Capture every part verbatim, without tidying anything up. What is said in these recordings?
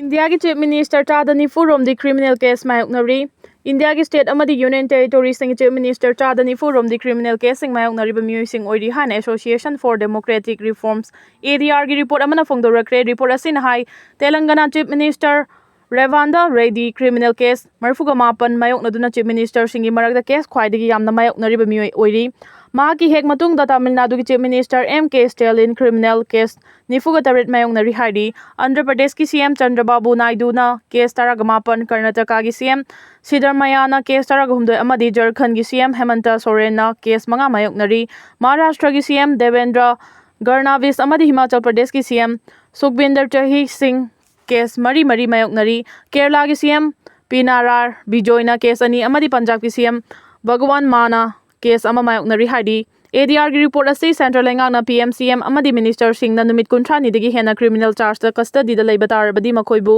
ꯏꯟꯗꯤꯌꯥꯒꯤ Chief Minister ꯆꯥꯗ ꯅꯤꯐꯨ ꯔꯣꯝꯗꯤ criminal case ꯃꯥꯌꯣꯛꯅꯔꯤ꯫ ꯏꯟꯗꯤꯌꯥꯒꯤ state ꯑꯃꯗꯤ union territoryꯁꯤꯡꯒꯤ Chief Minister ꯆꯥꯗ ꯅꯤꯐꯨ ꯔꯣꯝꯗꯤ criminal caseꯁꯤꯡ ꯃꯥꯌꯣꯛꯅꯔꯤꯕ ꯃꯤꯑꯣꯏꯁꯤꯡ ꯑꯣꯏꯔꯤ ꯍꯥꯏꯅ Association for Democratic Reforms, ADRꯒꯤ report ꯑꯃꯅ ꯐꯣꯡꯗꯣꯔꯛꯈ꯭ꯔꯦ꯫ Report ꯑꯁꯤꯅ ꯍꯥꯏ, Telangana Chief Minister Revanth Reddy criminal case ꯃꯔꯤꯐꯨꯒ ꯃꯥꯄꯟ ꯃꯥꯌꯣꯛꯅꯗꯨꯅ Chief Ministerꯁꯤꯡꯒꯤ ꯃꯔꯛꯇ case ꯈ꯭ꯋꯥꯏꯗꯒꯤ ꯌꯥꯝꯅ ꯃꯥꯌꯣꯛꯅꯔꯤꯕ ꯃꯤꯑꯣꯏ ꯑꯣꯏꯔꯤ꯫ ꯃꯍꯥꯛꯀꯤ ꯍꯦꯛ ꯃꯇꯨꯡꯗ ꯇꯥꯃꯤꯜ ꯅꯥꯗꯨꯒꯤ Chief Minister ꯑꯦꯝ ꯀꯦ ꯁ꯭ꯇꯦꯂꯤꯟ criminal case ꯅꯤꯐꯨꯒ ꯇꯔꯦꯠ ꯃꯥꯌꯣꯛꯅꯔꯤ ꯍꯥꯏꯔꯤ꯫ ꯑꯟꯙ꯭ꯔ ꯄ꯭ꯔꯗꯦꯁꯀꯤ CM ꯆꯟꯗ꯭ꯔꯕꯥꯕꯨ ꯅꯥꯏꯗꯨꯅ case ꯇꯔꯥꯒ ꯃꯥꯄꯟ, ꯀꯔꯅꯥꯇꯀꯥꯒꯤ CM ꯁꯤꯗꯔꯃꯌꯥꯅ case ꯇꯔꯥꯒ ꯍꯨꯝꯗꯣꯏ ꯑꯃꯗꯤ ꯖꯔꯈꯟꯒꯤ CM ꯍꯦꯃꯟꯇ ꯁꯣꯔꯦꯟꯅ case ꯃꯉꯥ ꯃꯥꯌꯣꯛꯅꯔꯤ꯫ ꯃꯍꯥꯔꯥꯁꯇ꯭ꯔꯒꯤ CM ꯗꯦꯕꯦꯟꯗ꯭ꯔ ꯒꯔꯅꯥꯕꯤꯁ ꯑꯃꯗꯤ ꯍꯤꯃꯥꯆꯜ ꯄ꯭ꯔꯗꯦꯁꯀꯤ CM ꯁꯨꯈꯕꯤꯟꯗꯔ ꯆꯍꯤ ꯁꯤꯡ case ꯃꯔꯤ ꯃꯔꯤ ꯃꯥꯌꯣꯛꯅꯔꯤ꯫ ꯀꯦꯔꯂꯥꯒꯤ CM ꯄꯤꯅꯥꯔꯥꯔ ꯕꯤꯖꯣꯏꯅ case ꯑꯅꯤ ꯑꯃꯗꯤ ꯄꯟꯖꯥꯕꯀꯤ CM ꯚꯒꯋꯥꯟ ꯃꯥꯟꯅ case ꯑꯃ ꯃꯥꯌꯣꯛꯅꯔꯤ ꯍꯥꯏꯔꯤ꯫ ADRꯒꯤ report ꯑꯁꯤ central ꯂꯩꯉꯥꯛꯅ PM, CM ꯑꯃꯗꯤ ministerꯁꯤꯡꯅ ꯅꯨꯃꯤꯠ ꯀꯨꯟꯊ꯭ꯔꯥꯅꯤꯗꯒꯤ ꯍꯦꯟꯅ criminal chargeꯇ custodyꯗ ꯂꯩꯕ ꯇꯥꯔꯕꯗꯤ ꯃꯈꯣꯏꯕꯨ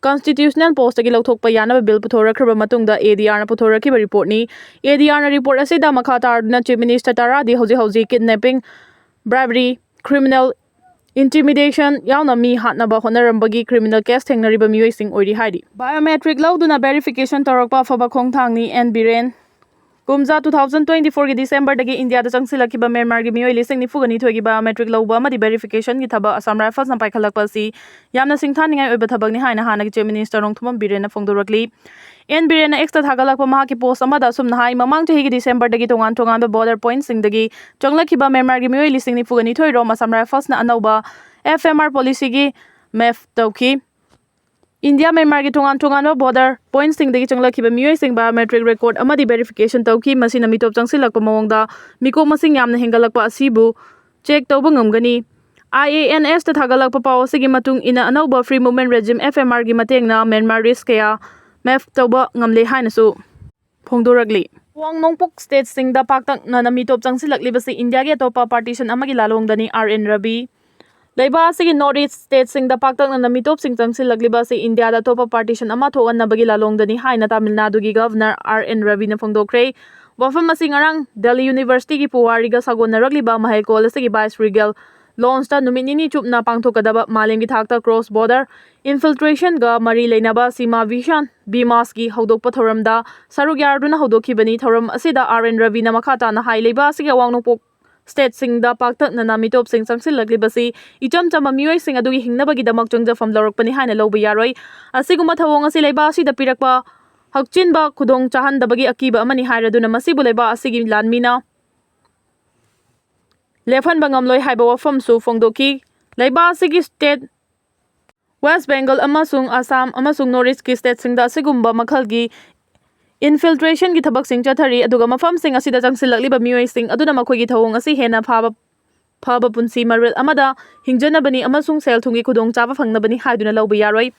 constitutional postꯇꯒꯤ ꯂꯧꯊꯣꯛꯄ ꯌꯥꯅꯕ bill ꯄꯨꯊꯣꯔꯛꯈ꯭ꯔꯕ ꯃꯇꯨꯡꯗ ADRꯅ ꯄꯨꯊꯣꯔꯛꯈꯤꯕ reportꯅꯤ꯫ ADRꯅ report ꯑꯁꯤꯗ ꯃꯈꯥ ꯇꯥꯔꯗꯨꯅ Chief Minister ꯇꯔꯥꯗꯤ ꯍꯧꯖꯤꯛ ꯍꯧꯖꯤꯛ kidnapping, bribery, criminal intimidation ꯌꯥꯎꯅ ꯃꯤ ꯍꯥꯠꯅꯕ ꯍꯣꯠꯅꯔꯝꯕꯒꯤ criminal case ꯊꯦꯡꯅꯔꯤꯕ ꯃꯤꯑꯣꯏꯁꯤꯡ ꯑꯣꯏꯔꯤ ꯍꯥꯏꯔꯤ꯫ Biometric ꯂꯧꯗꯨꯅ verification ꯇꯧꯔꯛꯄ ꯑꯐꯕ ꯈꯣꯡꯊꯥꯡꯅꯤ, ꯑꯦꯟ ꯕꯤꯔꯦꯟ꯫ ꯀꯨꯝꯖꯥ two thousand twenty fourꯒꯤ Decemberꯗꯒꯤ ꯏꯟꯗꯤꯌꯥꯗ ꯆꯪꯁꯤꯜꯂꯛꯈꯤꯕ ꯃ꯭ꯌꯥꯟꯃꯥꯔꯒꯤ ꯃꯤꯑꯣꯏ ꯂꯤꯁꯤꯡ ꯅꯤꯐꯨꯒ ꯅꯤꯊꯣꯏꯒꯤ biometric ꯂꯧꯕ ꯑꯃꯗꯤ verificationꯒꯤ ꯊꯕꯛ Assam Riflesꯅ ꯄꯥꯏꯈꯠꯂꯛꯄ ꯑꯁꯤ ꯌꯥꯝꯅ ꯁꯤꯡꯊꯥꯅꯤꯡꯉꯥꯏ ꯑꯣꯏꯕ ꯊꯕꯛꯅꯤ ꯍꯥꯏꯅ ꯍꯥꯟꯅꯒꯤ Chief Minister ꯅꯣꯡꯊꯣꯝꯕꯝ ꯕꯤꯔꯦꯟꯅ ꯐꯣꯡꯗꯣꯔꯛꯂꯤ꯫ ꯑꯦꯟ ꯕꯤꯔꯦꯟꯅ Xꯇ ꯊꯥꯒꯠꯂꯛꯄ ꯃꯍꯥꯛꯀꯤ post ꯑꯃꯗ ꯑꯁꯨꯝꯅ ꯍꯥꯏ, ꯃꯃꯥꯡ ꯆꯍꯤꯒꯤ Decemberꯗꯒꯤ ꯇꯣꯉꯥꯟ ꯇꯣꯉꯥꯟꯕ border pointꯁꯤꯡꯗꯒꯤ ꯆꯪꯂꯛꯈꯤꯕ ꯃ꯭ꯌꯥꯟꯃꯥꯔꯒꯤ ꯃꯤꯑꯣꯏ ꯂꯤꯁꯤꯡ ꯅꯤꯐꯨꯒ ꯅꯤꯊꯣꯏ ꯔꯣꯝ Assam Riflesꯅ ꯑꯅꯧꯕ F M R policyꯒꯤ map ꯇꯧꯈꯤ꯫ ꯏꯟꯗꯤꯌꯥ ꯃ꯭ꯌꯥꯟꯃꯥꯔꯒꯤ ꯇꯣꯉꯥꯟ ꯇꯣꯉꯥꯟꯕ border pointꯁꯤꯡꯗꯒꯤ ꯆꯪꯂꯛꯈꯤꯕ ꯃꯤꯑꯣꯏꯁꯤꯡ biometric record ꯑꯃꯗꯤ verification ꯇꯧꯈꯤ꯫ ꯃꯁꯤꯅ ꯃꯤꯇꯣꯞ ꯆꯪꯁꯤꯜꯂꯛꯄ ꯃꯑꯣꯡꯗ ꯃꯤꯀꯣꯛ ꯃꯁꯤꯡ ꯌꯥꯝꯅ ꯍꯦꯟꯒꯠꯂꯛꯄ ꯑꯁꯤꯕꯨ check ꯇꯧꯕ ꯉꯝꯒꯅꯤ꯫ IANSꯇ ꯊꯥꯒꯠꯂꯛꯄ ꯄꯥꯎ ꯑꯁꯤꯒꯤ ꯃꯇꯨꯡ ꯏꯟꯅ, ꯑꯅꯧꯕ Free Movement Regime, F M Rꯒꯤ ꯃꯇꯦꯡꯅ Myanmarese ꯀꯌꯥ map ꯇꯧꯕ ꯉꯝꯂꯦ ꯍꯥꯏꯅꯁꯨ ꯐꯣꯡꯗꯣꯔꯛꯂꯤ꯫ ꯑꯋꯥꯡ ꯅꯣꯡꯄꯣꯛ stateꯁꯤꯡꯗ ꯄꯥꯛꯇꯛꯅꯅ ꯃꯤꯇꯣꯞ ꯆꯪꯁꯤꯜꯂꯛꯂꯤꯕꯁꯤ ꯏꯟꯗꯤꯌꯥꯒꯤ ꯑꯇꯣꯞꯄ partition ꯑꯃꯒꯤ ꯂꯥꯂꯣꯡꯗꯅꯤ, R N Ravi꯫ ꯂꯩꯕꯥꯛ ꯑꯁꯤꯒꯤ North East stateꯁꯤꯡꯗ ꯄꯥꯛꯇꯛꯅꯅ ꯃꯤꯇꯣꯞꯁꯤꯡ ꯆꯪꯁꯤꯜꯂꯛꯂꯤꯕ ꯑꯁꯤ ꯏꯟꯗꯤꯌꯥꯗ ꯑꯇꯣꯞꯄ partition ꯑꯃ ꯊꯣꯛꯍꯟꯅꯕꯒꯤ ꯂꯥꯂꯣꯡꯗꯅꯤ ꯍꯥꯏꯅ ꯇꯥꯃꯤꯜ ꯅꯥꯗꯨꯒꯤ Governor R N Raviꯅ ꯐꯣꯡꯗꯣꯛꯈ꯭ꯔꯦ꯫ ꯋꯥꯐꯝ ꯑꯁꯤ ꯉꯔꯥꯡ Delhi Universityꯒꯤ ꯄꯨꯋꯥꯔꯤꯒ ꯁꯥꯒꯣꯟꯅꯔꯛꯂꯤꯕ ꯃꯍꯩꯀꯣꯜ ꯑꯁꯤꯒꯤ Viceregal ꯂꯣꯟꯁꯇ ꯅꯨꯃꯤꯠ ꯅꯤꯅꯤ ꯆꯨꯞꯅ ꯄꯥꯡꯊꯣꯛꯀꯗꯕ ꯃꯥꯂꯦꯝꯒꯤ ꯊꯥꯛꯇ ꯀ꯭ꯔꯣꯁ ꯕꯣꯔꯗꯔ ꯏꯟꯐꯤꯜꯇ꯭ꯔꯦꯁꯟꯒ ꯃꯔꯤ ꯂꯩꯅꯕ ꯁꯤꯃꯥ ꯚꯤꯁꯥꯟ ꯕꯤꯃꯥꯁꯀꯤ ꯍꯧꯗꯣꯛꯄ ꯊꯧꯔꯝꯗ ꯁꯔꯨꯛ ꯌꯥꯗꯨꯅ ꯍꯧꯗꯣꯛꯈꯤꯕꯅꯤ꯫ ꯊꯧꯔꯝ ꯑꯁꯤꯗ ꯑꯥꯔ ꯑꯦꯟ ꯔꯕꯤꯅ ꯃꯈꯥ ꯇꯥꯅ ꯍꯥꯏ, ꯂꯩꯕꯥꯛ ꯑꯁꯤꯒꯤ ꯑꯋꯥꯡ ꯅꯣꯡꯄꯣꯛ ꯁ꯭ꯇꯦꯠꯁꯤꯡꯗ ꯄꯥꯛꯇꯛꯅꯅ ꯃꯤꯇꯣꯞꯁꯤꯡ ꯆꯪꯁꯤꯜꯂꯛꯂꯤꯕꯁꯤ ꯏꯆꯝ ꯆꯝꯕ ꯃꯤꯑꯣꯏꯁꯤꯡ ꯑꯗꯨꯒꯤ ꯍꯤꯡꯅꯕꯒꯤꯗꯃꯛ ꯆꯪꯖꯐꯝ ꯂꯧꯔꯛꯄꯅꯤ ꯍꯥꯏꯅ ꯂꯧꯕ ꯌꯥꯔꯣꯏ꯫ ꯑꯁꯤꯒꯨꯝꯕ ꯊꯧꯑꯣꯡ ꯑꯁꯤ ꯂꯩꯕꯥꯛ ꯑꯁꯤꯗ ꯄꯤꯔꯛꯄ ꯍꯛꯆꯤꯟꯕ ꯈꯨꯗꯣꯡ ꯆꯥꯍꯟꯗꯕꯒꯤ ꯑꯀꯤꯕ ꯑꯃꯅꯤ ꯍꯥꯏꯔꯗꯨꯅ ꯃꯁꯤꯕꯨ ꯂꯩꯕꯥꯛ ꯑꯁꯤꯒꯤ ꯂꯥꯟꯃꯤꯅ ꯂꯦꯞꯍꯟꯕ ꯉꯝꯂꯣꯏ ꯍꯥꯏꯕ ꯋꯥꯐꯝꯁꯨ ꯐꯣꯡꯗꯣꯛꯈꯤ꯫ ꯂꯩꯕꯥꯛ ꯑꯁꯤꯒꯤ ꯁ꯭ꯇꯦꯠ ꯋꯦꯁ ꯕꯦꯡꯒꯜ ꯑꯃꯁꯨꯡ ꯑꯁꯥꯝ ꯑꯃꯁꯨꯡ ꯅꯣꯔꯠ ꯏꯁꯀꯤ ꯁ꯭ꯇꯦꯠꯁꯤꯡꯗ ꯑꯁꯤꯒꯨꯝꯕ ꯃꯈꯜꯒꯤ ꯏꯟꯐꯤꯜꯇ꯭ꯔꯦꯁꯟꯒꯤ ꯊꯕꯛꯁꯤꯡ ꯆꯠꯊꯔꯤ, ꯑꯗꯨꯒ ꯃꯐꯝꯁꯤꯡ ꯑꯁꯤꯗ ꯆꯪꯁꯤꯜꯂꯛꯂꯤꯕ ꯃꯤꯑꯣꯏꯁꯤꯡ ꯑꯗꯨꯅ ꯃꯈꯣꯏꯒꯤ ꯊꯧꯑꯣꯡ ꯑꯁꯤ ꯍꯦꯟꯅ ꯐꯕ, ꯐꯕ ꯄꯨꯟꯁꯤ ꯃꯔꯦꯜ ꯑꯃꯗ ꯍꯤꯡꯖꯅꯕꯅꯤ ꯑꯃꯁꯨꯡ ꯁꯦꯜ ꯊꯨꯝꯒꯤ ꯈꯨꯗꯣꯡꯆꯥꯕ ꯐꯪꯅꯕꯅꯤ ꯍꯥꯏꯗꯨꯅ ꯂꯧꯕ ꯌꯥꯔꯣꯏ꯫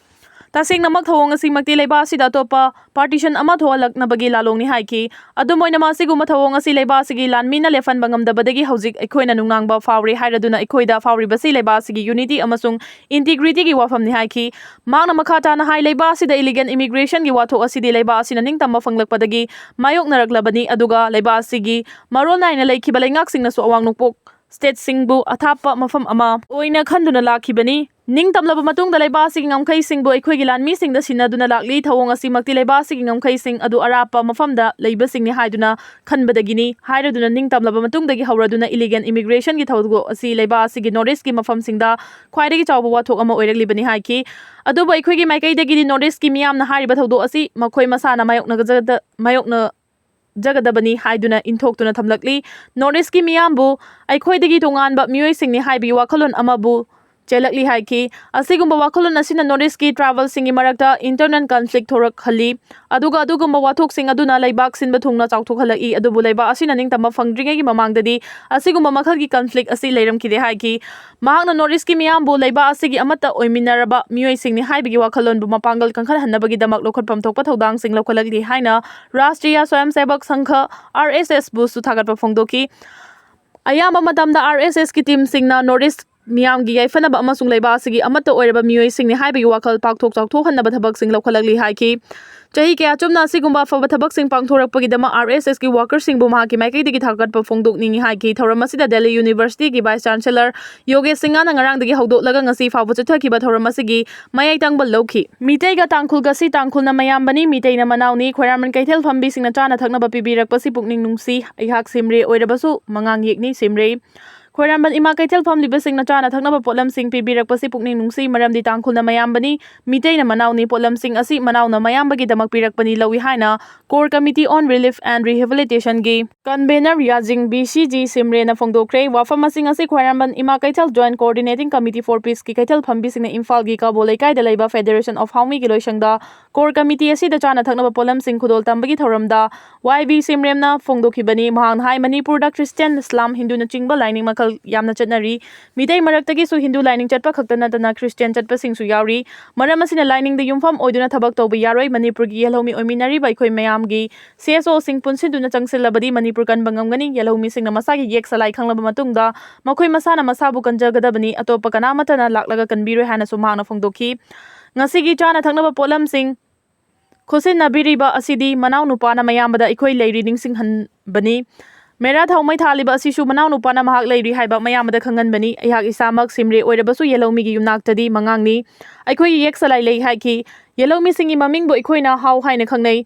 ꯇꯁꯦꯡꯅꯃꯛ ꯊꯧꯑꯣꯡ ꯑꯁꯤꯃꯛꯇꯤ ꯂꯩꯕꯥꯛ ꯑꯁꯤꯗ ꯑꯇꯣꯞꯄ ꯄꯥꯔꯇꯤꯁꯟ ꯑꯃ ꯊꯣꯛꯍꯜꯂꯛꯅꯕꯒꯤ ꯂꯥꯂꯣꯡꯅꯤ ꯍꯥꯏꯈꯤ꯫ ꯑꯗꯨꯝ ꯑꯣꯏꯅꯃꯛ, ꯑꯁꯤꯒꯨꯝꯕ ꯊꯧꯑꯣꯡ ꯑꯁꯤ ꯂꯩꯕꯥꯛ ꯑꯁꯤꯒꯤ ꯂꯥꯟꯃꯤꯅ ꯂꯦꯞꯍꯟꯕ ꯉꯝꯗꯕꯗꯒꯤ ꯍꯧꯖꯤꯛ ꯑꯩꯈꯣꯏꯅ ꯅꯨꯡꯅꯥꯡꯕ ꯐꯥꯎꯔꯤ ꯍꯥꯏꯔꯗꯨꯅ ꯑꯩꯈꯣꯏꯗ ꯐꯥꯎꯔꯤꯕꯁꯤ ꯂꯩꯕꯥꯛ ꯑꯁꯤꯒꯤ ꯌꯨꯅꯤꯇꯤ ꯑꯃꯁꯨꯡ ꯏꯟꯇꯤꯒ꯭ꯔꯤꯇꯤꯒꯤ ꯋꯥꯐꯝꯅꯤ ꯍꯥꯏꯈꯤ꯫ ꯃꯍꯥꯛꯅ ꯃꯈꯥ ꯇꯥꯅ ꯍꯥꯏ, ꯂꯩꯕꯥꯛ ꯑꯁꯤꯗ ꯏꯂꯤꯒꯦꯜ ꯏꯃꯤꯒ꯭ꯔꯦꯁꯟꯒꯤ ꯋꯥꯊꯣꯛ ꯑꯁꯤꯗꯤ ꯂꯩꯕꯥꯛ ꯑꯁꯤꯅ ꯅꯤꯡꯇꯝꯕ ꯐꯪꯂꯛꯄꯗꯒꯤ ꯃꯥꯌꯣꯛꯅꯔꯛꯂꯕꯅꯤ, ꯑꯗꯨꯒ ꯂꯩꯕꯥꯛ ꯑꯁꯤꯒꯤ ꯃꯔꯣꯜ ꯅꯥꯏꯅ ꯂꯩꯈꯤꯕ ꯂꯩꯉꯥꯛꯁꯤꯡꯅꯁꯨ ꯑꯋꯥꯡ ꯅꯣꯡꯄꯣꯛ ꯁ꯭ꯇꯦꯠꯁꯤꯡꯕꯨ ꯑꯊꯥꯞꯄ ꯃꯐꯝ ꯑꯃ ꯑꯣꯏꯅ ꯈꯟꯗꯨꯅ ꯂꯥꯛꯈꯤꯕꯅꯤ꯫ ꯅꯤꯡꯇꯝꯂꯕ ꯃꯇꯨꯡꯗ ꯂꯩꯕꯥꯛ ꯑꯁꯤꯒꯤ ꯉꯝꯈꯩꯁꯤꯡꯕꯨ ꯑꯩꯈꯣꯏꯒꯤ ꯂꯥꯟꯃꯤꯁꯤꯡꯗ ꯁꯤꯟꯅꯗꯨꯅ ꯂꯥꯛꯂꯤ꯫ ꯊꯧꯑꯣꯡ ꯑꯁꯤꯃꯛꯇꯤ ꯂꯩꯕꯥꯛ ꯑꯁꯤꯒꯤ ꯉꯝꯈꯩꯁꯤꯡ ꯑꯗꯨ ꯑꯔꯥꯞꯄ ꯃꯐꯝꯗ ꯂꯩꯕꯁꯤꯡꯅꯤ ꯍꯥꯏꯗꯨꯅ ꯈꯟꯕꯗꯒꯤꯅꯤ ꯍꯥꯏꯔꯗꯨꯅ ꯅꯤꯡꯇꯝꯂꯕ ꯃꯇꯨꯡꯗꯒꯤ ꯍꯧꯔꯗꯨꯅ ꯏꯂꯤꯒꯦꯜ ꯏꯃꯤꯒ꯭ꯔꯦꯁꯟꯒꯤ ꯊꯧꯗꯣꯛ ꯑꯁꯤ ꯂꯩꯕꯥꯛ ꯑꯁꯤꯒꯤ ꯅꯣꯔꯠ ꯏꯁꯀꯤ ꯃꯐꯝꯁꯤꯡꯗ ꯈ꯭ꯋꯥꯏꯗꯒꯤ ꯆꯥꯎꯕ ꯋꯥꯊꯣꯛ ꯑꯃ ꯑꯣꯏꯔꯛꯂꯤꯕꯅꯤ ꯍꯥꯏꯈꯤ꯫ ꯑꯗꯨꯕꯨ ꯑꯩꯈꯣꯏꯒꯤ ꯃꯥꯏꯀꯩꯗꯒꯤꯗꯤ ꯅꯣꯔꯠ ꯏꯁꯀꯤ ꯃꯤꯌꯥꯝꯅ ꯍꯥꯏꯔꯤꯕ ꯊꯧꯗꯣꯛ ꯑꯁꯤ ꯃꯈꯣꯏ ꯃꯁꯥꯅ ꯃꯥꯌꯣꯛꯅꯒꯖꯗ-, ꯃꯥꯌꯣꯛꯅ ꯖꯒꯗꯕꯅꯤ ꯍꯥꯏꯗꯨꯅ ꯏꯟꯊꯣꯛꯇꯨꯅ ꯊꯝꯂꯛꯂꯤ꯫ ꯅꯣꯔꯠ ꯏꯁꯀꯤ ꯃꯤꯌꯥꯝꯕꯨ ꯑꯩꯈꯣꯏꯗꯒꯤ ꯇꯣꯉꯥꯟꯕ ꯃꯤꯑꯣꯏꯁꯤꯡꯅꯤ ꯍꯥꯏꯕꯒꯤ ꯋꯥꯈꯜꯂꯣꯟ ꯑꯃꯕꯨ ꯆꯦꯜꯂꯛꯂꯤ ꯍꯥꯏꯈꯤ꯫ ꯑꯁꯤꯒꯨꯝꯕ ꯋꯥꯈꯜꯂꯣꯟ ꯑꯁꯤꯅ ꯅꯣꯔꯠ ꯏꯁꯀꯤ ꯇ꯭ꯔꯥꯏꯕꯦꯜꯁꯤꯡꯒꯤ ꯃꯔꯛꯇ ꯏꯟꯇꯔꯅꯦꯜ ꯀꯟꯐ꯭ꯂꯤꯛ ꯊꯣꯔꯛꯍꯜꯂꯤ, ꯑꯗꯨꯒ ꯑꯗꯨꯒꯨꯝꯕ ꯋꯥꯊꯣꯛꯁꯤꯡ ꯑꯗꯨꯅ ꯂꯩꯕꯥꯛ ꯁꯤꯟꯕ ꯊꯨꯡꯅ ꯆꯥꯎꯊꯣꯛꯍꯜꯂꯛꯏ꯫ ꯑꯗꯨꯕꯨ ꯂꯩꯕꯥꯛ ꯑꯁꯤꯅ ꯅꯤꯡꯇꯝꯕ ꯐꯪꯗ꯭ꯔꯤꯉꯩꯒꯤ ꯃꯃꯥꯡꯗꯗꯤ ꯑꯁꯤꯒꯨꯝꯕ ꯃꯈꯜꯒꯤ ꯀꯟꯐ꯭ꯂꯤꯛ ꯑꯁꯤ ꯂꯩꯔꯝꯈꯤꯗꯦ ꯍꯥꯏꯈꯤ꯫ ꯃꯍꯥꯛꯅ ꯅꯣꯔꯠ ꯏꯁꯀꯤ ꯃꯤꯌꯥꯝꯕꯨ ꯂꯩꯕꯥꯛ ꯑꯁꯤꯒꯤ ꯑꯃꯠꯇ ꯑꯣꯏꯃꯤꯟꯅꯔꯕ ꯃꯤꯑꯣꯏꯁꯤꯡꯅꯤ ꯍꯥꯏꯕꯒꯤ ꯋꯥꯈꯜꯂꯣꯟꯕꯨ ꯃꯄꯥꯡꯒꯜ ꯀꯟꯈꯠꯍꯟꯅꯕꯒꯤꯗꯃꯛ ꯂꯧꯈꯠꯐꯝ ꯊꯣꯛꯄ ꯊꯧꯗꯥꯡꯁꯤꯡ ꯂꯧꯈꯠꯂꯛꯂꯤ ꯍꯥꯏꯅ ꯔꯥꯁꯇ꯭ꯔꯤꯌꯥ ꯁ꯭ꯋꯌꯝꯁꯦꯕꯛ ꯁꯪꯘ, ꯑꯥꯔ ꯑꯦꯁ ꯑꯦꯁ, ꯕꯨꯁꯨ ꯊꯥꯒꯠꯄ ꯐꯣꯡꯗꯣꯛꯈꯤ꯫ ꯑꯌꯥꯝꯕ ꯃꯇꯝꯗ ꯑꯥꯔ ꯑꯦꯁ ꯑꯦꯁꯀꯤ ꯇꯤꯝꯁꯤꯡꯅ ꯅꯣꯔꯠ ꯏꯁ ꯃꯤꯌꯥꯝꯒꯤ ꯌꯥꯏꯐꯅꯕ ꯑꯃꯁꯨꯡ ꯂꯩꯕꯥꯛ ꯑꯁꯤꯒꯤ ꯑꯃꯠꯇ ꯑꯣꯏꯔꯕ ꯃꯤꯑꯣꯏꯁꯤꯡꯅꯤ ꯍꯥꯏꯕꯒꯤ ꯋꯥꯈꯜ ꯄꯥꯛꯊꯣꯛ ꯆꯥꯎꯊꯣꯛꯍꯟꯅꯕ ꯊꯕꯛꯁꯤꯡ ꯂꯧꯈꯠꯂꯛꯂꯤ ꯍꯥꯏꯈꯤ꯫ ꯆꯍꯤ ꯀꯌꯥ ꯆꯨꯞꯅ ꯑꯁꯤꯒꯨꯝꯕ ꯑꯐꯕ ꯊꯕꯛꯁꯤꯡ ꯄꯥꯡꯊꯣꯔꯛꯄꯒꯤꯗꯃꯛ ꯑꯥꯔ ꯑꯦꯁ ꯑꯦꯁꯀꯤ ꯋꯥꯀꯔꯁꯤꯡꯕꯨ ꯃꯍꯥꯛꯀꯤ ꯃꯥꯏꯀꯩꯗꯒꯤ ꯊꯥꯒꯠꯄ ꯐꯣꯡꯗꯣꯛꯅꯤꯡꯏ ꯍꯥꯏꯈꯤ꯫ ꯊꯧꯔꯝ ꯑꯁꯤꯗ ꯗꯦꯜꯂꯤ ꯌꯨꯅꯤꯚꯔꯁꯤꯇꯤꯒꯤ ꯚꯥꯏꯁ ꯆꯥꯟꯁꯦꯂꯔ ꯌꯣꯒꯦꯁ ꯁꯤꯡꯍꯅ ꯉꯔꯥꯡꯗꯒꯤ ꯍꯧꯗꯣꯛꯂꯒ ꯉꯁꯤ ꯐꯥꯎꯕ ꯆꯠꯊꯈꯤꯕ ꯊꯧꯔꯝ ꯑꯁꯤꯒꯤ ꯃꯌꯥꯏ ꯇꯪꯕ ꯂꯧꯈꯤ꯫ ꯃꯤꯇꯩꯒ ꯇꯥꯡꯈꯨꯜꯒꯁꯤ ꯇꯥꯡꯈꯨꯜꯅ ꯃꯌꯥꯝꯕꯅꯤ, ꯃꯤꯇꯩꯅ ꯃꯅꯥꯎꯅꯤ꯫ ꯈ꯭ꯋꯥꯏꯔꯝꯕꯟ ꯀꯩꯊꯦꯜ ꯐꯝꯕꯤꯁꯤꯡꯅ ꯆꯥꯅ ꯊꯛꯅꯕ ꯄꯤꯕꯤꯔꯛꯄꯁꯤ ꯄꯨꯛꯅꯤꯡ ꯅꯨꯡꯁꯤ꯫ ꯑꯩꯍꯥꯛ ꯁꯤꯝꯔꯦ ꯑꯣꯏꯔꯕꯁꯨ ꯃꯉꯥꯡ ꯌꯦꯛꯅꯤ, ꯁꯤꯝꯔꯦ꯫ ꯈ꯭ꯋꯥꯏꯔꯝꯕꯟ ꯏꯃꯥ ꯀꯩꯊꯦꯜ ꯐꯝꯂꯤꯕꯁꯤꯡꯅ ꯆꯥꯅ ꯊꯛꯅꯕ ꯄꯣꯠꯂꯝꯁꯤꯡ ꯄꯤꯕꯤꯔꯛꯄꯁꯤ ꯄꯨꯛꯅꯤꯡ ꯅꯨꯡꯁꯤ, ꯃꯔꯝꯗꯤ ꯇꯥꯡꯈꯨꯜꯅ ꯃꯌꯥꯝꯕꯅꯤ, ꯃꯤꯇꯩꯅ ꯃꯅꯥꯎꯅꯤ꯫ ꯄꯣꯠꯂꯝꯁꯤꯡ ꯑꯁꯤ ꯃꯅꯥꯎꯅ ꯃꯌꯥꯝꯕꯒꯤꯗꯃꯛ ꯄꯤꯔꯛꯄꯅꯤ ꯂꯧꯏ ꯍꯥꯏꯅ Core Committee on Relief and Rehabilitationꯒꯤ convener ꯌꯥꯖꯤꯡ ꯕꯤ ꯁꯤ ꯖꯤ ꯁꯤꯝꯔꯦꯅ ꯐꯣꯡꯗꯣꯛꯈ꯭ꯔꯦ꯫ ꯋꯥꯐꯝꯁꯤꯡ ꯑꯁꯤ ꯈ꯭ꯋꯥꯏꯔꯝꯕꯟ ꯏꯃꯥ ꯀꯩꯊꯦꯜ Joint Coordinating Committee for Peaceꯀꯤ ꯀꯩꯊꯦꯜ ꯐꯝꯕꯤꯁꯤꯡꯅ ꯏꯝꯐꯥꯜꯒꯤ ꯀꯕꯣ ꯂꯩꯀꯥꯏꯗ ꯂꯩꯕ Federation of Haomiꯒꯤ ꯂꯣꯏꯁꯪꯗ Core Committee ꯑꯁꯤꯗ ꯆꯥꯅ ꯊꯛꯅꯕ ꯄꯣꯠꯂꯝꯁꯤꯡ ꯈꯨꯗꯣꯜ ꯇꯝꯕꯒꯤ ꯊꯧꯔꯝꯗ ꯋꯥꯏ ꯕꯤ ꯁꯤꯝꯔꯦꯝꯅ ꯐꯣꯡꯗꯣꯛꯈꯤꯕꯅꯤ꯫ ꯃꯍꯥꯛꯅ ꯍꯥꯏ, ꯃꯅꯤꯄꯨꯔꯗ ꯈ꯭ꯔꯤꯁꯇꯤꯌꯥꯟ, ꯏꯁꯂꯥꯝ, ꯍꯤꯟꯗꯨꯅꯆꯤꯡꯕ ꯂꯥꯏꯅꯤꯡ ꯃꯈꯜ ꯌꯥꯝꯅ ꯆꯠꯅꯔꯤ꯫ ꯃꯤꯇꯩ ꯃꯔꯛꯇꯒꯤꯁꯨ ꯍꯤꯟꯗꯨ ꯂꯥꯏꯅꯤꯡ ꯆꯠꯄ ꯈꯛꯇ ꯅꯠꯇꯅ ꯈ꯭ꯔꯤꯁꯇꯤꯌꯥꯟ ꯆꯠꯄꯁꯤꯡꯁꯨ ꯌꯥꯎꯔꯤ꯫ ꯃꯔꯝ ꯑꯁꯤꯅ ꯂꯥꯏꯅꯤꯡꯗ ꯌꯨꯝꯐꯝ ꯑꯣꯏꯗꯨꯅ ꯊꯕꯛ ꯇꯧꯕ ꯌꯥꯔꯣꯏ꯫ ꯃꯅꯤꯄꯨꯔꯒꯤ ꯌꯦꯜꯍꯧꯃꯤ ꯑꯣꯏꯃꯤꯟꯅꯔꯤꯕ ꯑꯩꯈꯣꯏ ꯃꯌꯥꯝꯒꯤ ꯁꯤ ꯑꯦꯁ ꯑꯣꯁꯤꯡ ꯄꯨꯟꯁꯤꯟꯗꯨꯅ ꯆꯪꯁꯤꯜꯂꯕꯗꯤ ꯃꯅꯤꯄꯨꯔ ꯀꯟꯕ ꯉꯝꯒꯅꯤ꯫ ꯌꯦꯜꯍꯧꯃꯤꯁꯤꯡꯅ ꯃꯁꯥꯒꯤ ꯌꯦꯛ ꯁꯂꯥꯏ ꯈꯪꯂꯕ ꯃꯇꯨꯡꯗ ꯃꯈꯣꯏ ꯃꯁꯥꯅ ꯃꯁꯥꯕꯨ ꯀꯟꯖꯒꯗꯕꯅꯤ, ꯑꯇꯣꯞꯄ ꯀꯅꯥꯃꯠꯇꯅ ꯂꯥꯛꯂꯒ ꯀꯟꯕꯤꯔꯣꯏ ꯍꯥꯏꯅꯁꯨ ꯃꯍꯥꯛꯅ ꯐꯣꯡꯗꯣꯛꯈꯤ꯫ ꯉꯁꯤꯒꯤ ꯆꯥꯅ ꯊꯛꯅꯕ ꯄꯣꯠꯂꯝꯁꯤꯡ ꯈꯨꯠꯁꯤꯟꯅꯕꯤꯔꯤꯕ ꯑꯁꯤꯗꯤ ꯃꯅꯥꯎꯅꯨꯄꯥꯅ ꯃꯌꯥꯝꯕꯗ ꯑꯩꯈꯣꯏ ꯂꯩꯔꯤ ꯅꯤꯡꯁꯤꯡꯍꯟꯕꯅꯤ꯫ ꯃꯦꯔꯥ ꯊꯥꯎꯃꯩ ꯊꯥꯜꯂꯤꯕ ꯑꯁꯤꯁꯨ ꯃꯅꯥꯎꯅꯨꯄꯥꯅ ꯃꯍꯥꯛ ꯂꯩꯔꯤ ꯍꯥꯏꯕ ꯃꯌꯥꯝꯕꯗ ꯈꯪꯍꯟꯕꯅꯤ꯫ ꯑꯩꯍꯥꯛ ꯏꯁꯥꯃꯛ ꯁꯤꯝꯔꯦ ꯑꯣꯏꯔꯕꯁꯨ ꯌꯦꯜꯍꯧꯃꯤꯒꯤ ꯌꯨꯝꯅꯥꯛꯇꯗꯤ ꯃꯉꯥꯡꯅꯤ꯫ ꯑꯩꯈꯣꯏꯒꯤ ꯌꯦꯛ ꯁꯂꯥꯏ ꯂꯩ ꯍꯥꯏꯈꯤ꯫ ꯌꯦꯜꯍꯧꯃꯤꯁꯤꯡꯒꯤ ꯃꯃꯤꯡꯕꯨ ꯑꯩꯈꯣꯏꯅ ꯍꯥꯎ ꯍꯥꯏꯅ ꯈꯪꯅꯩ꯫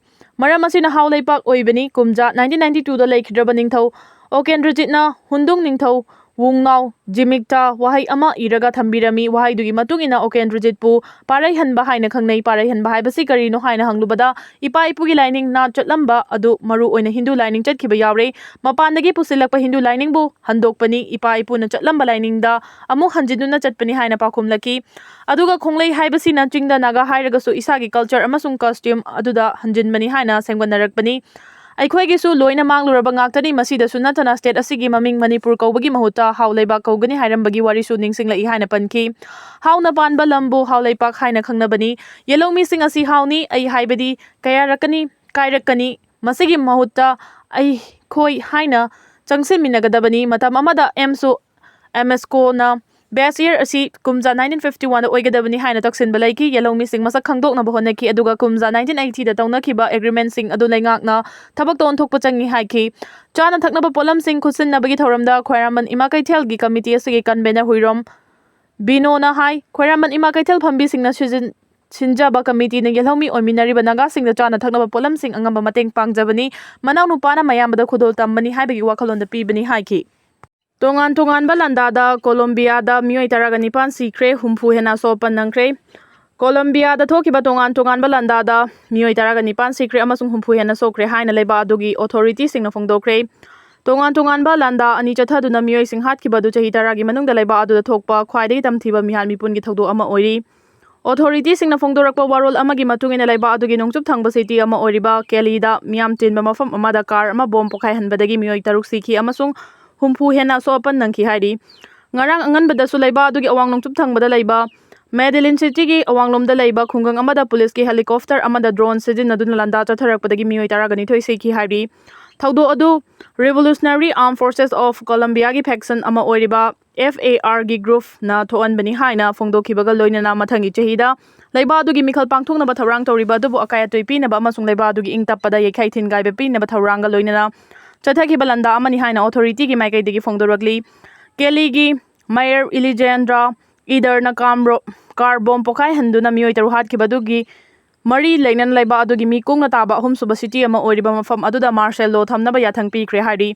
ꯃꯔꯝ ꯑꯁꯤꯅ ꯍꯥꯎ ꯂꯩꯄꯥꯛ ꯑꯣꯏꯕꯅꯤ꯫ ꯀꯨꯝꯖꯥ nineteen ninety twoꯗ ꯂꯩꯈꯤꯗ꯭ꯔꯕ ꯅꯤꯡꯊꯧ ꯑꯣꯀꯦꯟꯗ꯭ꯔꯖꯤꯠꯅ ꯍꯨꯟꯗꯨꯡ ꯅꯤꯡꯊꯧ ꯋꯨꯡꯅꯥꯎ ꯖꯤꯃꯤꯛꯇ ꯋꯥꯍꯩ ꯑꯃ ꯏꯔꯒ ꯊꯝꯕꯤꯔꯝꯃꯤ꯫ ꯋꯥꯍꯩꯗꯨꯒꯤ ꯃꯇꯨꯡ ꯏꯟꯅ ꯑꯣꯀꯦꯟꯗ꯭ꯔꯖꯤꯠꯄꯨ ꯄꯥꯔꯩꯍꯟꯕ ꯍꯥꯏꯅ ꯈꯪꯅꯩ꯫ ꯄꯥꯔꯩꯍꯟꯕ ꯍꯥꯏꯕꯁꯤ ꯀꯔꯤꯅꯣ ꯍꯥꯏꯅ ꯍꯪꯂꯨꯕꯗ, ꯏꯄꯥ ꯏꯄꯨꯒꯤ ꯂꯥꯏꯅꯤꯡ ꯅꯥꯠ ꯆꯠꯂꯝꯕ ꯑꯗꯨ ꯃꯔꯨ ꯑꯣꯏꯅ ꯍꯤꯟꯗꯨ ꯂꯥꯏꯅꯤꯡ ꯆꯠꯈꯤꯕ ꯌꯥꯎꯔꯦ꯫ ꯃꯄꯥꯟꯗꯒꯤ ꯄꯨꯁꯤꯜꯂꯛꯄ ꯍꯤꯟꯗꯨ ꯂꯥꯏꯅꯤꯡꯕꯨ ꯍꯟꯗꯣꯛꯄꯅꯤ꯫ ꯏꯄꯥ ꯏꯄꯨꯅ ꯆꯠꯂꯝꯕ ꯂꯥꯏꯅꯤꯡꯗ ꯑꯃꯨꯛ ꯍꯟꯖꯤꯟꯗꯨꯅ ꯆꯠꯄꯅꯤ ꯍꯥꯏꯅ ꯄꯥꯎꯈꯨꯝꯂꯛꯈꯤ꯫ ꯑꯗꯨꯒ ꯈꯣꯡꯂꯩ ꯍꯥꯏꯕꯁꯤꯅ ꯆꯤꯡꯗ ꯅꯥꯒꯥ ꯍꯥꯏꯔꯒꯁꯨ ꯏꯁꯥꯒꯤ ꯀꯜꯆꯔ ꯑꯃꯁꯨꯡ ꯀꯁꯇ꯭ꯌꯨꯝ ꯑꯗꯨꯗ ꯍꯟꯖꯤꯟꯕꯅꯤ ꯍꯥꯏꯅ ꯁꯦꯝꯒꯠꯅꯔꯛꯄꯅꯤ꯫ ꯑꯩꯈꯣꯏꯒꯤꯁꯨ ꯂꯣꯏꯅ ꯃꯥꯡꯂꯨꯔꯕ ꯉꯥꯛꯇꯅꯤ꯫ ꯃꯁꯤꯗꯁꯨ ꯅꯠꯇꯅ ꯁ꯭ꯇꯦꯠ ꯑꯁꯤꯒꯤ ꯃꯃꯤꯡ ꯃꯅꯤꯄꯨꯔ ꯀꯧꯕꯒꯤ ꯃꯍꯨꯠꯇ ꯍꯥꯎ ꯂꯩꯕꯥꯛ ꯀꯧꯒꯅꯤ ꯍꯥꯏꯔꯝꯕꯒꯤ ꯋꯥꯔꯤꯁꯨ ꯅꯤꯡꯁꯤꯡꯂꯛꯏ ꯍꯥꯏꯅ ꯄꯟꯈꯤ꯫ ꯍꯥꯎꯅ ꯄꯥꯟꯕ ꯂꯝꯕꯨ ꯍꯥꯎ ꯂꯩꯄꯥꯛ ꯍꯥꯏꯅ ꯈꯪꯅꯕꯅꯤ꯫ ꯌꯦꯜꯍꯧꯃꯤꯁꯤꯡ ꯑꯁꯤ ꯍꯥꯎꯅꯤ, ꯑꯩ ꯍꯥꯏꯕꯗꯤ ꯀꯌꯥꯔꯛꯀꯅꯤ, ꯀꯥꯏꯔꯛꯀꯅꯤ꯫ ꯃꯁꯤꯒꯤ ꯃꯍꯨꯠꯇ ꯑꯩꯈꯣꯏ ꯍꯥꯏꯅ ꯆꯪꯁꯤꯟꯃꯤꯟꯅꯒꯗꯕꯅꯤ꯫ ꯃꯇꯝ ꯑꯃꯗ ꯑꯦꯝꯁꯨ ꯑꯦꯝ ꯑꯦꯁ ꯀꯣꯅ Base year ꯑꯁꯤ ꯀꯨꯝꯖꯥ nineteen fifty one ꯗ ꯑꯣꯏꯒꯗꯕꯅꯤ ꯍꯥꯏꯅ ꯇꯛꯁꯤꯟꯕ ꯂꯩꯈꯤ꯫ ꯌꯦꯜꯍꯧꯃꯤꯁꯤꯡ ꯃꯁꯛ ꯈꯪꯗꯣꯛꯅꯕ ꯍꯣꯠꯅꯈꯤ, ꯑꯗꯨꯒ ꯀꯨꯝꯖꯥ nineteen eighty ꯗ ꯇꯧꯅꯈꯤꯕ agreement ꯁꯤꯡ ꯑꯗꯨ ꯂꯩꯉꯥꯛꯅ ꯊꯕꯛꯇ ꯑꯣꯟꯊꯣꯛꯄ ꯆꯪꯏ ꯍꯥꯏꯈꯤ꯫ ꯆꯥꯅ ꯊꯛꯅꯕ ꯄꯣꯠꯂꯝꯁꯤꯡ ꯈꯨꯠꯁꯤꯟꯅꯕꯒꯤ ꯊꯧꯔꯝꯗ ꯈ꯭ꯋꯥꯏꯔꯝꯕꯟ ꯏꯃꯥ ꯀꯩꯊꯦꯜꯒꯤ committee ꯑꯁꯤꯒꯤ convener ꯍꯨꯏꯔꯣꯝ ꯕꯤꯅꯣꯅ ꯍꯥꯏ, ꯈ꯭ꯋꯥꯏꯔꯝꯕꯟ ꯏꯃꯥ ꯀꯩꯊꯦꯜ ꯐꯝꯕꯤꯁꯤꯡꯅ ꯁꯤꯖꯤꯟ-, ꯁꯤꯟꯖꯕ committee ꯅ ꯌꯦꯜꯍꯧꯃꯤ ꯑꯣꯏꯃꯤꯟꯅꯔꯤꯕ ꯅꯥꯒꯥꯁꯤꯡꯗ ꯆꯥꯅ ꯊꯛꯅꯕ ꯄꯣꯠꯂꯝꯁꯤꯡ ꯑꯉꯝꯕ ꯃꯇꯦꯡ ꯄꯥꯡꯖꯕꯅꯤ, ꯃꯅꯥꯎ ꯅꯨꯄꯥꯅ ꯃꯌꯥꯝꯕꯗ ꯈꯨꯗꯣꯜ ꯇꯝꯕꯅꯤ ꯍꯥꯏꯕꯒꯤ ꯋꯥꯈꯜꯂꯣꯟꯗ ꯄꯤꯕꯅꯤ ꯍꯥꯏꯈꯤ꯫ ꯇꯣꯉꯥꯟ ꯇꯣꯉꯥꯟꯕ ꯂꯥꯟꯗꯥꯗ ꯀꯣꯂꯣꯝꯕꯤꯌꯥꯗ ꯃꯤꯑꯣꯏ ꯇꯔꯥꯒ ꯅꯤꯄꯥꯟ ꯁꯤꯈ꯭ꯔꯦ, ꯍꯨꯝꯐꯨ ꯍꯦꯟꯅ ꯑꯁꯣꯛ ꯑꯄꯟ ꯅꯪꯈ꯭ꯔꯦ꯫ ꯀꯣꯂꯣꯝꯕꯤꯌꯥꯗ ꯊꯣꯛꯈꯤꯕ ꯇꯣꯉꯥꯟ ꯇꯣꯉꯥꯟꯕ ꯂꯥꯟꯗꯥꯗ ꯃꯤꯑꯣꯏ ꯇꯔꯥꯒ ꯅꯤꯄꯥꯟ ꯁꯤꯈ꯭ꯔꯦ ꯑꯃꯁꯨꯡ ꯍꯨꯝꯐꯨ ꯍꯦꯟꯅ ꯁꯣꯛꯈ꯭ꯔꯦ ꯍꯥꯏꯅ ꯂꯩꯕꯥꯛ ꯑꯗꯨꯒꯤ authority ꯁꯤꯡꯅ ꯐꯣꯡꯗꯣꯛꯈ꯭ꯔꯦ꯫ ꯇꯣꯉꯥꯟ ꯇꯣꯉꯥꯟꯕ ꯂꯥꯟꯗꯥ ꯑꯅꯤ ꯆꯠꯊꯗꯨꯅ ꯃꯤꯑꯣꯏꯁꯤꯡ ꯍꯥꯠꯈꯤꯕ ꯑꯗꯨ ꯆꯍꯤ ꯇꯔꯥꯒꯤ ꯃꯅꯨꯡꯗ ꯂꯩꯕꯥꯛ ꯑꯗꯨꯗ ꯊꯣꯛꯄ ꯈ꯭ꯋꯥꯏꯗꯒꯤ ꯇꯝꯊꯤꯕ ꯃꯤꯍꯥꯠ ꯃꯤꯄꯨꯟꯒꯤ ꯊꯧꯗꯣꯛ ꯑꯃ ꯑꯣꯏꯔꯤ꯫ Authority ꯁꯤꯡꯅ ꯐꯣꯡꯗꯣꯔꯛꯄ ꯋꯥꯔꯣꯜ ꯑꯃꯒꯤ ꯃꯇꯨꯡ ꯏꯟꯅ, ꯂꯩꯕꯥꯛ ꯑꯗꯨꯒꯤ ꯅꯣꯡꯆꯨꯞ ꯊꯪꯕ city ꯑꯃ ꯑꯣꯏꯔꯤꯕ ꯀꯦꯂꯤꯗ ꯃꯤꯌꯥꯝ ꯇꯤꯟꯕ ꯃꯐꯝ ꯑꯃꯗ car ꯑꯃ bomb ꯄꯣꯈꯥꯏꯍꯟꯕꯗꯒꯤ ꯃꯤꯑꯣꯏ ꯇꯔꯨꯛ ꯁꯤꯈꯤ ꯑꯃꯁꯨꯡ ꯍꯨꯝꯐꯨ ꯍꯦꯟꯅ ꯑꯁꯣꯛ ꯑꯄꯟ ꯅꯪꯈꯤ ꯍꯥꯏꯔꯤ꯫ ꯉꯔꯥꯡ ꯑꯉꯟꯕꯗꯁꯨ ꯂꯩꯕꯥꯛ ꯑꯗꯨꯒꯤ ꯑꯋꯥꯡ ꯅꯣꯡꯆꯨꯞ ꯊꯪꯕꯗ ꯂꯩꯕ Medellin city ꯒꯤ ꯑꯋꯥꯡꯂꯣꯝꯗ ꯂꯩꯕ ꯈꯨꯡꯒꯪ ꯑꯃꯗ police ꯀꯤ helicopter ꯑꯃꯗ drone ꯁꯤꯖꯤꯟꯅꯗꯨꯅ ꯂꯥꯟꯗꯥ ꯆꯠꯊꯔꯛꯄꯗꯒꯤ ꯃꯤꯑꯣꯏ ꯇꯔꯥꯒ ꯅꯤꯊꯣꯏ ꯁꯤꯈꯤ ꯍꯥꯏꯔꯤ꯫ ꯊꯧꯗꯣꯛ ꯑꯗꯨ Revolutionary Armed Forces of Colombia ꯒꯤ faction ꯑꯃ ꯑꯣꯏꯔꯤꯕ F A R ꯒꯤ group ꯅ ꯊꯣꯛꯍꯟꯕꯅꯤ ꯍꯥꯏꯅ ꯐꯣꯡꯗꯣꯛꯈꯤꯕꯒ ꯂꯣꯏꯅꯅ ꯃꯊꯪꯒꯤ ꯆꯍꯤꯗ ꯂꯩꯕꯥꯛ ꯑꯗꯨꯒꯤ ꯃꯤꯈꯜ ꯄꯥꯡꯊꯣꯛꯅꯕ ꯊꯧꯔꯥꯡ ꯇꯧꯔꯤꯕ ꯑꯗꯨꯕꯨ ꯑꯀꯥꯏ ꯑꯇꯣꯏ ꯄꯤꯅꯕ ꯑꯃꯁꯨꯡ ꯂꯩꯕꯥꯛ ꯑꯗꯨꯒꯤ ꯏꯪ ꯇꯞꯄꯗ ꯌꯩꯈꯥꯏ ꯊꯤꯟꯒꯥꯏꯕ ꯄꯤꯅꯕ ꯊꯧꯔꯥꯡꯒ ꯂꯣꯏꯅꯅ ꯆꯠꯊꯈꯤꯕ ꯂꯥꯟꯗꯥ ꯑꯃꯅꯤ ꯍꯥꯏꯅ authority ꯒꯤ ꯃꯥꯏꯀꯩꯗꯒꯤ ꯐꯣꯡꯗꯣꯔꯛꯂꯤ꯫ ꯀꯦꯂꯤꯒꯤ mayor Alejandra Eder ꯅ car ro-, car bomb ꯄꯣꯈꯥꯏꯍꯟꯗꯨꯅ ꯃꯤꯑꯣꯏ ꯇꯔꯨꯛ ꯍꯥꯠꯈꯤꯕ ꯑꯗꯨꯒꯤ ꯃꯔꯤ ꯂꯩꯅꯅ ꯂꯩꯕꯥꯛ ꯑꯗꯨꯒꯤ ꯃꯤ ꯀꯨꯡꯅ ꯇꯥꯕ ꯑꯍꯨꯝꯁꯨꯕ city ꯑꯃ ꯑꯣꯏꯔꯤꯕ ꯃꯐꯝ ꯑꯗꯨꯗ martial law ꯊꯝꯅꯕ ꯌꯥꯊꯪ ꯄꯤꯈ꯭ꯔꯦ ꯍꯥꯏꯔꯤ꯫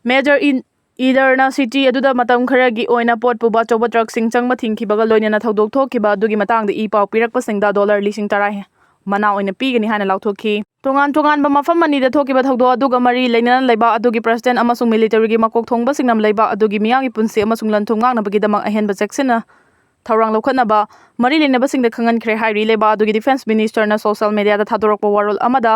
Mayor ꯏꯟ-, Eder ꯅ city ꯑꯗꯨꯗ ꯃꯇꯝ ꯈꯔꯒꯤ ꯑꯣꯏꯅ ꯄꯣꯠ ꯄꯨꯕ ꯑꯆꯧꯕ truck ꯁꯤꯡ ꯆꯪꯕ ꯊꯤꯡꯈꯤꯕꯒ ꯂꯣꯏꯅꯅ ꯊꯧꯗꯣꯛ ꯊꯣꯛꯈꯤꯕ ꯑꯗꯨꯒꯤ ꯃꯇꯥꯡꯗ ꯏ ꯄꯥꯎ ꯄꯤꯔꯛꯄꯁꯤꯡꯗ dollar ꯂꯤꯁꯤꯡ ꯇꯔꯥ ꯍꯦ-, ꯃꯅꯥ ꯑꯣꯏꯅ ꯄꯤꯒꯅꯤ ꯍꯥꯏꯅ ꯂꯥꯎꯊꯣꯛꯈꯤ꯫ ꯇꯣꯉꯥꯟ ꯇꯣꯉꯥꯟꯕ ꯃꯐꯝ ꯑꯅꯤꯗ ꯊꯣꯛꯈꯤꯕ ꯊꯧꯗꯣꯛ ꯑꯗꯨꯒ ꯃꯔꯤ ꯂꯩꯅꯅ ꯂꯩꯕꯥꯛ ꯑꯗꯨꯒꯤ president ꯑꯃꯁꯨꯡ military ꯒꯤ ꯃꯀꯣꯛ ꯊꯣꯡꯕꯁꯤꯡꯅ ꯂꯩꯕꯥꯛ ꯑꯗꯨꯒꯤ ꯃꯤꯌꯥꯝꯒꯤ ꯄꯨꯟꯁꯤ ꯑꯃꯁꯨꯡ ꯂꯟ ꯊꯨꯝ ꯉꯥꯛꯅꯕꯒꯤꯗꯃꯛ ꯑꯍꯦꯟꯕ ꯆꯦꯛꯁꯤꯟꯅ ꯊꯧꯔꯥꯡ ꯂꯧꯈꯠꯅꯕ ꯃꯔꯤ ꯂꯩꯅꯕꯁꯤꯡꯗ ꯈꯪꯍꯟꯈ꯭ꯔꯦ ꯍꯥꯏꯔꯤ꯫ ꯂꯩꯕꯥꯛ ꯑꯗꯨꯒꯤ defence minister ꯅ social media ꯗ ꯊꯥꯗꯣꯔꯛꯄ ꯋꯥꯔꯣꯜ ꯑꯃꯗ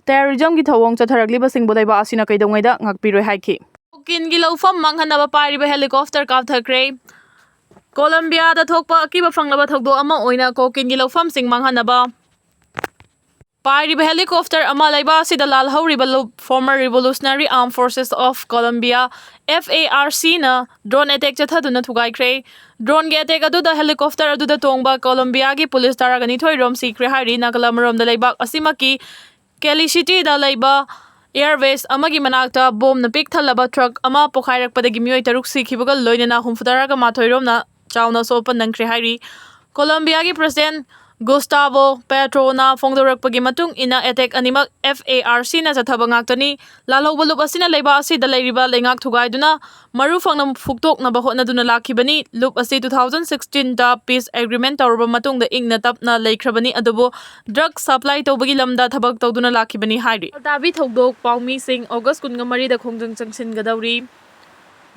terrorism ꯒꯤ ꯊꯧꯑꯣꯡ ꯆꯠꯊꯔꯛꯂꯤꯕꯁꯤꯡꯕꯨ ꯂꯩꯕꯥꯛ ꯑꯁꯤꯅ ꯀꯩꯗꯧꯉꯩꯗ ꯉꯥꯛꯄꯤꯔꯣꯏ ꯍꯥꯏꯈꯤ꯫ Cocaine ꯒꯤ ꯂꯧꯐꯝ ꯃꯥꯡꯍꯟꯅꯕ ꯄꯥꯏꯔꯤꯕ helicopter ꯀꯥꯞꯊꯈ꯭ꯔꯦ꯫ ꯀꯣꯂꯝꯕꯤꯌꯥꯗ ꯊꯣꯛꯄ ꯑꯀꯤꯕ ꯐꯪꯂꯕ ꯊꯧꯗꯣꯛ ꯑꯃ ꯑꯣꯏꯅ cocaine ꯒꯤ ꯂꯧꯐꯝꯁꯤꯡ ꯃꯥꯡꯍꯟꯅꯕ ꯄꯥꯏꯔꯤꯕ helicopter ꯑꯃ ꯂꯩꯕꯥꯛ ꯑꯁꯤꯗ ꯂꯥꯜꯍꯧꯔꯤꯕ ꯂꯨꯞ, Former Revolutionary Armed Forces of Colombia, F A R C ꯅ drone attack ꯆꯠꯊꯗꯨꯅ ꯊꯨꯒꯥꯏꯈ꯭ꯔꯦ꯫ Drone ꯒꯤ attack ꯑꯗꯨꯗ helicopter ꯑꯗꯨꯗ ꯇꯣꯡꯕ ꯀꯣꯂꯝꯕꯤꯌꯥꯒꯤ ꯄꯨꯂꯤꯁ ꯇꯔꯥꯒ ꯅꯤꯊꯣꯏ ꯔꯣꯝ ꯁꯤꯈ꯭ꯔꯦ ꯍꯥꯏꯔꯤ꯫ ꯅꯥꯒꯥꯂꯥ ꯃꯔꯣꯝꯗ ꯂꯩꯕꯥꯛ ꯑꯁꯤꯃꯛꯀꯤ Cali City ꯗ ꯂꯩꯕ air base ꯑꯃꯒꯤ ꯃꯅꯥꯛꯇ ꯕꯣꯝꯅ ꯄꯤꯛ ꯊꯜꯂꯕ truck ꯑꯃ ꯄꯣꯈꯥꯏꯔꯛꯄꯗꯒꯤ ꯃꯤꯑꯣꯏ ꯇꯔꯨꯛ ꯁꯤꯈꯤꯕꯒ ꯂꯣꯏꯅꯅ ꯍꯨꯝꯐꯨꯇꯔꯥꯒ ꯃꯥꯊꯣꯏ ꯔꯣꯝꯅ ꯆꯥꯎꯅ ꯑꯁꯣꯛ ꯑꯄꯟ ꯅꯪꯈ꯭ꯔꯦ ꯍꯥꯏꯔꯤ꯫ ꯀꯣꯂꯝꯕꯤꯌꯥꯒꯤ President Gustavo Petro ꯅ ꯐꯣꯡꯗꯣꯔꯛꯄꯒꯤ ꯃꯇꯨꯡ ꯏꯟꯅ, attack ꯑꯅꯤꯃꯛ F A R C ꯅ ꯆꯠꯊꯕ ꯉꯥꯛꯇꯅꯤ꯫ ꯂꯥꯜꯍꯧꯕ ꯂꯨꯞ ꯑꯁꯤꯅ ꯂꯩꯕꯥꯛ ꯑꯁꯤꯗ ꯂꯩꯔꯤꯕ ꯂꯩꯉꯥꯛ ꯊꯨꯒꯥꯏꯗꯨꯅ ꯃꯔꯨ ꯐꯪꯅ ꯐꯨꯛꯇꯣꯛꯅꯕ ꯍꯣꯠꯅꯗꯨꯅ ꯂꯥꯛꯈꯤꯕꯅꯤ꯫ ꯂꯨꯞ ꯑꯁꯤ two thousand sixteen ꯗ peace agreement ꯇꯧꯔꯕ ꯃꯇꯨꯡꯗ ꯏꯪꯅ ꯇꯞꯅ ꯂꯩꯈ꯭ꯔꯕꯅꯤ, ꯑꯗꯨꯕꯨ drug supply ꯇꯧꯕꯒꯤ ꯂꯝꯗ ꯊꯕꯛ ꯇꯧꯗꯨꯅ ꯂꯥꯛꯈꯤꯕꯅꯤ ꯍꯥꯏꯔꯤ꯫ ꯒ꯭ꯋꯥꯜꯇꯥꯕꯤ ꯊꯧꯗꯣꯛ, ꯄꯥꯎꯃꯤꯁꯤꯡ August ꯀꯨꯟꯒ ꯃꯔꯤꯗ ꯈꯣꯡꯖꯪ ꯆꯪꯁꯤꯟꯒꯗꯧꯔꯤ꯫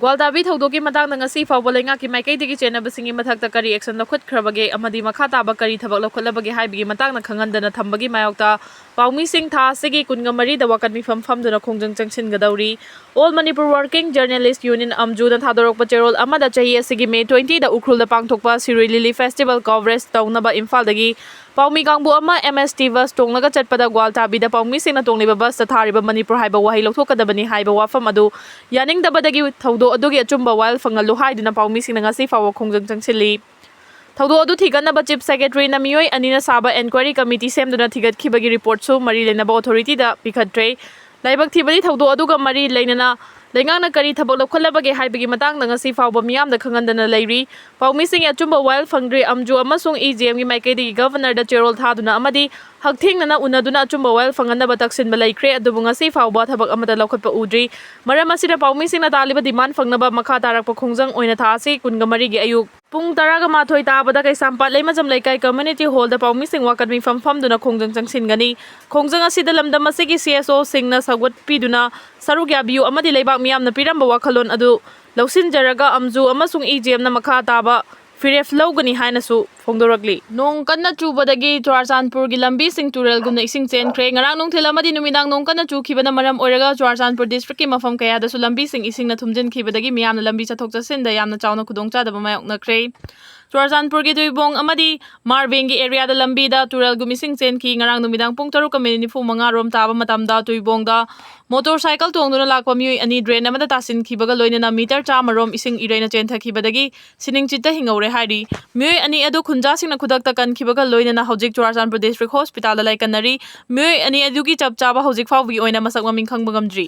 ꯒ꯭ꯋꯥꯜꯇꯥꯕꯤ ꯊꯧꯗꯣꯛꯀꯤ ꯃꯇꯥꯡꯗ ꯉꯁꯤ ꯐꯥꯎꯕ ꯂꯩꯉꯥꯛꯀꯤ ꯃꯥꯏꯀꯩꯗꯒꯤ ꯆꯦꯟꯅꯕꯁꯤꯡꯒꯤ ꯃꯊꯛꯇ ꯀꯔꯤ action ꯂꯧꯈꯠꯈ꯭ꯔꯕꯒꯦ ꯑꯃꯗꯤ ꯃꯈꯥ ꯇꯥꯕ ꯀꯔꯤ ꯊꯕꯛ ꯂꯧꯈꯠꯂꯕꯒꯦ ꯍꯥꯏꯕꯒꯤ ꯃꯇꯥꯡꯗ ꯈꯪꯍꯟꯗꯅ ꯊꯝꯕꯒꯤ ꯃꯥꯌꯣꯛꯇ ꯄꯥꯎꯃꯤꯁꯤꯡ ꯊꯥ ꯑꯁꯤꯒꯤ ꯀꯨꯟꯒ ꯃꯔꯤꯗ ꯋꯥꯀꯠ ꯃꯤꯐꯝ ꯐꯝꯗꯨꯅ ꯈꯣꯡꯖꯪ ꯆꯪꯁꯤꯟꯒꯗꯧꯔꯤ꯫ All Manipur Working Journalist Union, ꯑꯝꯖꯨꯅ ꯊꯥꯗꯣꯔꯛꯄ ꯆꯦꯔꯣꯜ ꯑꯃꯗ ꯆꯍꯤ ꯑꯁꯤꯒꯤ May twenty ꯗ ꯎꯈ꯭ꯔꯨꯜꯗ ꯄꯥꯡꯊꯣꯛꯄ ꯁꯤꯔꯨꯏ ꯂꯤꯂꯤ festival coverage ꯇꯧꯅꯕ ꯏꯝꯐꯥꯜꯗꯒꯤ ꯄꯥꯎꯃꯤ ꯀꯥꯡꯕꯨ ꯑꯃ M S T bus ꯇꯣꯡꯂꯒ ꯆꯠꯄꯗ ꯒ꯭ꯋꯥꯜꯇꯥꯕꯤꯗ ꯄꯥꯎꯃꯤꯁꯤꯡꯅ ꯇꯣꯡꯂꯤꯕ bus ꯇ ꯊꯥꯔꯤꯕ ꯃꯅꯤꯄꯨꯔ ꯍꯥꯏꯕ ꯋꯥꯍꯩ ꯂꯧꯊꯣꯛꯀꯗꯕꯅꯤ ꯍꯥꯏꯕ ꯋꯥꯐꯝ ꯑꯗꯨ ꯌꯥꯅꯤꯡꯗꯕꯗꯒꯤ ꯊꯧꯗꯣꯛ ꯑꯗꯨꯒꯤ ꯑꯆꯨꯝꯕ ꯋꯥꯌꯦꯜ ꯐꯪꯍꯜꯂꯨ ꯍꯥꯏꯗꯨꯅ ꯄꯥꯎꯃꯤꯁꯤꯡꯅ ꯉꯁꯤ ꯐꯥꯎꯕ ꯈꯣꯡꯖꯪ ꯆꯪꯁꯤꯜꯂꯤ꯫ ꯊꯧꯗꯣꯛ ꯑꯗꯨ ꯊꯤꯒꯠꯅꯕ Chief Secretary ꯅ ꯃꯤꯑꯣꯏ ꯑꯅꯤꯅ ꯁꯥꯕ enquiry committee ꯁꯦꯝꯗꯨꯅ ꯊꯤꯒꯠꯈꯤꯕꯒꯤ report ꯁꯨ ꯃꯔꯤ ꯂꯩꯅꯕ authority ꯗ ꯄꯤꯈꯠꯈ꯭ꯔꯦ꯫ ꯂꯥꯏꯕꯛ ꯊꯤꯕꯗꯤ ꯊꯧꯗꯣꯛ ꯑꯗꯨꯒ ꯃꯔꯤ ꯂꯩꯅꯅ ꯂꯩꯉꯥꯛꯅ ꯀꯔꯤ ꯊꯕꯛ ꯂꯧꯈꯠꯂꯕꯒꯦ ꯍꯥꯏꯕꯒꯤ ꯃꯇꯥꯡꯗ ꯉꯁꯤ ꯐꯥꯎꯕ ꯃꯤꯌꯥꯝꯗ ꯈꯪꯍꯟꯗꯅ ꯂꯩꯔꯤ꯫ ꯄꯥꯎꯃꯤꯁꯤꯡꯒꯤ ꯑꯆꯨꯝꯕ ꯋꯥꯌꯦꯜ ꯐꯪꯗ꯭ꯔꯤ꯫ ꯑꯝꯖꯨ ꯑꯃꯁꯨꯡ E G M ꯒꯤ ꯃꯥꯏꯀꯩꯗꯒꯤ Governor ꯗ ꯆꯦꯔꯣꯜ ꯊꯥꯗꯨꯅ ꯑꯃꯗꯤ ꯍꯛꯊꯦꯡꯅꯅ ꯎꯅꯗꯨꯅ ꯑꯆꯨꯝꯕ ꯋꯥꯌꯦꯜ ꯐꯪꯍꯟꯅꯕ ꯇꯛꯁꯤꯟꯕ ꯂꯩꯈ꯭ꯔꯦ, ꯑꯗꯨꯕꯨ ꯉꯁꯤ ꯐꯥꯎꯕ ꯊꯕꯛ ꯑꯃꯠꯇ ꯂꯧꯈꯠꯄ ꯎꯗ꯭ꯔꯤ꯫ ꯃꯔꯝ ꯑꯁꯤꯅ ꯄꯥꯎꯃꯤꯁꯤꯡꯅ ꯇꯥꯜꯂꯤꯕ demand ꯐꯪꯅꯕ ꯃꯈꯥ ꯇꯥꯔꯛꯄ ꯈꯣꯡꯖꯪ ꯑꯣꯏꯅ ꯊꯥ ꯑꯁꯤ ꯀꯨꯟꯒ ꯃꯔꯤꯒꯤ ꯑꯌꯨꯛ ꯄꯨꯡ ꯇꯔꯥꯒ ꯃꯥꯊꯣꯏ ꯇꯥꯕꯗ ꯀꯩꯁꯥꯝꯄꯥꯠ ꯂꯩꯃꯖꯝ ꯂꯩꯀꯥꯏ community hall ꯗ ꯄꯥꯎꯃꯤꯁꯤꯡ ꯋꯥꯀꯠ ꯃꯤꯐꯝ ꯐꯝꯗꯨꯅ ꯈꯣꯡꯖꯪ ꯆꯪꯁꯤꯟꯒꯅꯤ꯫ ꯈꯣꯡꯖꯪ ꯑꯁꯤꯗ ꯂꯝꯗꯝ ꯑꯁꯤꯒꯤ C S O ꯁꯤꯡꯅ ꯁꯧꯒꯠꯄꯤꯗꯨꯅ ꯁꯔꯨꯛ ꯌꯥꯕꯤꯌꯨ ꯑꯃꯗꯤ ꯂꯩꯕꯥꯛ ꯃꯤꯌꯥꯝꯅ ꯄꯤꯔꯝꯕ ꯋꯥꯈꯜꯂꯣꯟ ꯑꯗꯨ ꯂꯧꯁꯤꯟꯖꯔꯒ ꯑꯝꯖꯨ ꯑꯃꯁꯨꯡ E G M ꯅ ꯃꯈꯥ ꯇꯥꯕ ꯐꯤꯔꯦꯞ ꯂꯧꯒꯅꯤ ꯍꯥꯏꯅꯁꯨ ꯐꯣꯡꯗꯣꯔꯛꯂꯤ꯫ ꯅꯣꯡ ꯀꯟꯅ ꯆꯨꯕꯗꯒꯤ ꯆꯨꯔꯥꯆꯥꯟꯄꯨꯔꯒꯤ ꯂꯝꯕꯤꯁꯤꯡ ꯇꯨꯔꯦꯜꯒꯨꯝꯅ ꯏꯁꯤꯡ ꯆꯦꯟꯈ꯭ꯔꯦ꯫ ꯉꯔꯥꯡ ꯅꯨꯡꯊꯤꯜ ꯑꯃꯗꯤ ꯅꯨꯃꯤꯗꯥꯡ ꯅꯣꯡ ꯀꯟꯅ ꯆꯨꯈꯤꯕꯅ ꯃꯔꯝ ꯑꯣꯏꯔꯒ ꯆꯨꯔꯥꯆꯥꯟꯄꯨꯔ districtꯀꯤ ꯃꯐꯝ ꯀꯌꯥꯗꯁꯨ ꯂꯝꯕꯤꯁꯤꯡ ꯏꯁꯤꯡꯅ ꯊꯨꯝꯖꯤꯟꯈꯤꯕꯗꯒꯤ ꯃꯤꯌꯥꯝꯅ ꯂꯝꯕꯤ ꯆꯠꯊꯣꯛ ꯆꯠꯁꯤꯟꯗ ꯌꯥꯝꯅ ꯆꯥꯎꯅ ꯈꯨꯗꯣꯡꯆꯥꯗꯕ ꯃꯥꯌꯣꯛꯅꯈ꯭ꯔꯦ꯫ ꯆꯨꯔꯥꯆꯥꯟꯄꯨꯔꯒꯤ ꯇꯨꯏꯕꯣꯡ ꯑꯃꯗꯤ ꯃꯥꯔꯕꯦꯡꯒꯤ areaꯗ ꯂꯝꯕꯤꯗ ꯇꯨꯔꯦꯜꯒꯨꯝ ꯏꯁꯤꯡ ꯆꯦꯟꯈꯤ꯫ ꯉꯔꯥꯡ ꯅꯨꯃꯤꯗꯥꯡ ꯄꯨꯡ ꯇꯔꯨꯛꯀ minute ꯅꯤꯐꯨ ꯃꯉꯥ ꯔꯣꯝ ꯇꯥꯕ ꯃꯇꯝꯗ ꯇꯨꯏꯕꯣꯡꯗ motorcycle ꯇꯣꯡꯗꯨꯅ ꯂꯥꯛꯄ ꯃꯤꯑꯣꯏ ꯑꯅꯤ drain ꯑꯃꯗ ꯇꯥꯁꯤꯟꯈꯤꯕꯒ ꯂꯣꯏꯅꯅ meter ꯆꯥꯝꯃ ꯔꯣꯝ ꯏꯁꯤꯡ ꯏꯔꯩꯅ ꯆꯦꯟꯊꯈꯤꯕꯗꯒꯤ ꯁꯤꯅꯤꯡꯆꯤꯠꯇ ꯍꯤꯡꯍꯧꯔꯦ ꯍꯥꯏꯔꯤ꯫ ꯃꯤꯑꯣꯏ ꯑꯅꯤ ꯑꯗꯨ ꯈꯨꯟꯖꯥꯁꯤꯡꯅ ꯈꯨꯗꯛꯇ ꯀꯟꯈꯤꯕꯒ ꯂꯣꯏꯅꯅ ꯍꯧꯖꯤꯛ ꯆꯨꯔꯥꯆꯥꯟꯄꯨꯔ district hospitalꯗ ꯂꯥꯏꯀꯠꯅꯔꯤ꯫ ꯃꯤꯑꯣꯏ ꯑꯅꯤ ꯑꯗꯨꯒꯤ ꯆꯞ ꯆꯥꯕ ꯍꯧꯖꯤꯛ ꯐꯥꯎꯕꯒꯤ ꯑꯣꯏꯅ ꯃꯁꯛ ꯃꯃꯤꯡ ꯈꯪꯕ ꯉꯝꯗ꯭ꯔꯤ꯫